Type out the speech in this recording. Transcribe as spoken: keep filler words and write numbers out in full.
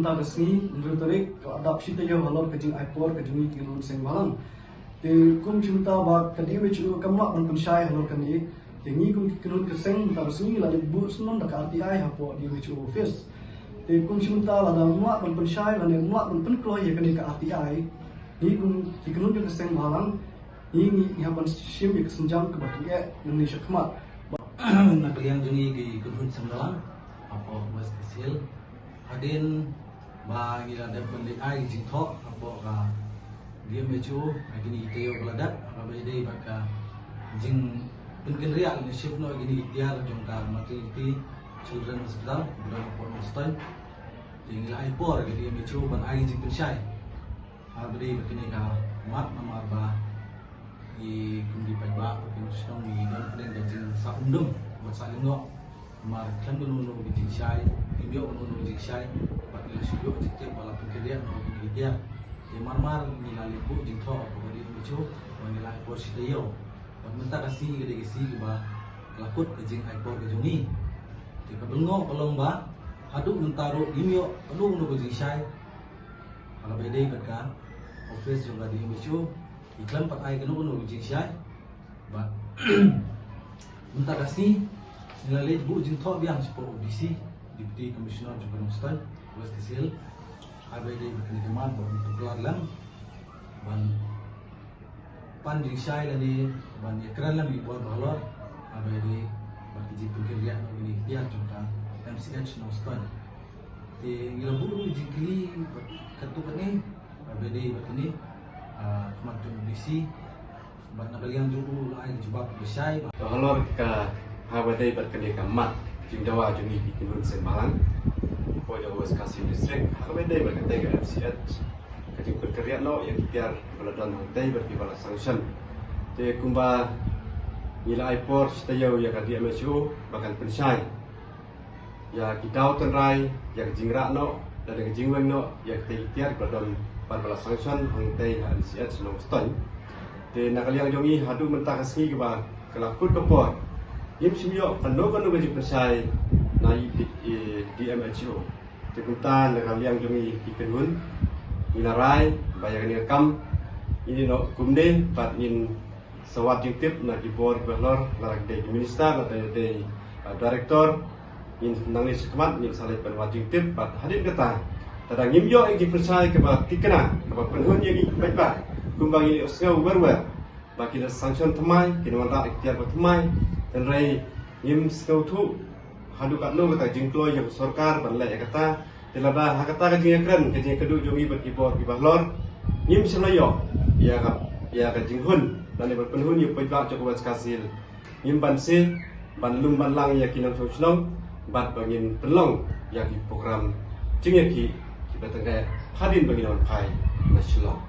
Mynta ka sngi, hynriew tarik, ka la dap shi taïew halor ka jingai por ka jong ngi ki kynhun seng bhalang. Te kum shynta ba ka D M H O kam lah ban pynshai halor kane. Te ngi kum ki kynhun ka seng mynta ka sngi la leit buh syndon da ka R T I hapoh D M H O office. Te kum shynta lada ym lah ban pynshai lane ym lah ban pynkloi ïa kane ka R T I, ngi kum ki kynhun jong ka seng bhalang, ngi ngi hap ban shim ïa ka sienjam kaba tyngeh nangne shakhmat. Na ka liang jong ngi ki kynhun seng bhalang hapoh West Khasi Hills, hadien ba ngi la dep ban leit ai jingthoh hapoh ka D M H O ha kine ki taïew ba la dep, ha kaba ïadei bad ka jingpynkynriah lane shift noh kine ki tiar jong ka Maternity Children Hospital kaba don hapoh Nongstoiñ. Te ngi la ai por ha ka D M H O ban ai jingpynshai ha kaba ïadei bad kane ka mat, namar ba ngi kum ki paidbah, kum ki nongshong, ngi don pdeng ka jingsah umdum bad sah lyngngoh. Namar khlem kano kano ka jingshai, ngim ïoh kano kano ka jingshai, bad ngi la shu ïoh jingtip ba la pynkynriah noh kine ki tiar. Te mar mar ngi la leit buh jingthoh hapoh ka D M H O, bad ngi la ai por shi taïew. Bad mynta ka sngi ka dei ka sngi kaba ka la kut ka jingai por ka jong ngi. Te kaba lyngngoh ka long ba haduh mynta ruh ngim ïoh kano kano ka jingshai ha kaba ïadei bad ka office jong ka D M H O. Ngi khlem pat ai kano kano ka jingshai. Bad mynta ka sngi ngi la leit buh jingthoh biang shapoh u D C, Deputy Commissioner jong ka Nongstoiñ West Khasi Hills, ha kaba ïadei bad kane ka mat ba un tuklar lem ban pan jingshai lane ban ïakren lem ïa ki bor ba halor ha kaba ïadei bad ki jingpynkynriah noh kine ki tiar jong ka M C H Nongstoiñ. Te ngi la buh ruh jingkylli bad katto katne ha kaba ïadei bad kine, ah, ha khmat jong u D C. Bad na ka liang jong u la ai ka jubab kaba shai ba halor ka, ha kaba ïadei bad kane ka mat jingdawa jong ngi ki kynhun seng bhalang hapoh jong West Khasi District, ha kaba ïadei bad kata ka M C H, ka jingpynkynriah noh ïa ki tiar kiba la don hangtei bad kiba la sanction. Te kumba ngi la ai por shi taïew ïa ka D M H O ba kan pynshai ïa ki daw tynrai, ïa ka jingrah noh, lane ka jingweng noh ïa kitei ki tiar kiba don bad ba la sanction hangtei ha M C H Nongstoiñ. Te na ka liang jong ngi haduh mynta ka sngi kaba ka la kut ka por, ngim shym ïoh kano kano ka jingpynshai na i, i D M H O. Te kumta na ka liang jong ngi ki kynhun, ngi la rai ba ïa kane ka kam ngin ïeh noh kumne bad ngin sa wad jingtip na ki bor kiba halor, lada ki dei ki minister, lada ki dei, uh, director, ngin nangne shakhmat ngin sa leit ban wad jingtip. Bad hadien kata, lada ngim ïoh ïa ki pynshai kaba thikna, kaba pynhun ïa ngi paidbah kumba ngi ïohsngew wer wer ba ki la sanction thymmai, ki la wanrah ïa ki tiar ba thymmai, hynrei ngim sngewthuh haduh katno kata ka jingkloi jong ka sorkar ban leh ïa kata. Te lada ha kata ka jingïakren, ka jingïakynduh jong ngi bad ki bor kiba halor, ngim shym la ïoh ïa ka, ïa ka jinghun lane ban pynhun ïa u paidbah jong ka West Khasi Hills, ngim banse ban lum ban lang ïa ki nongshong shnong bad ba ngin pynlong ïa ki program jingïakhih kiba tyngeh hadien ba ngin wan phai na Shillong.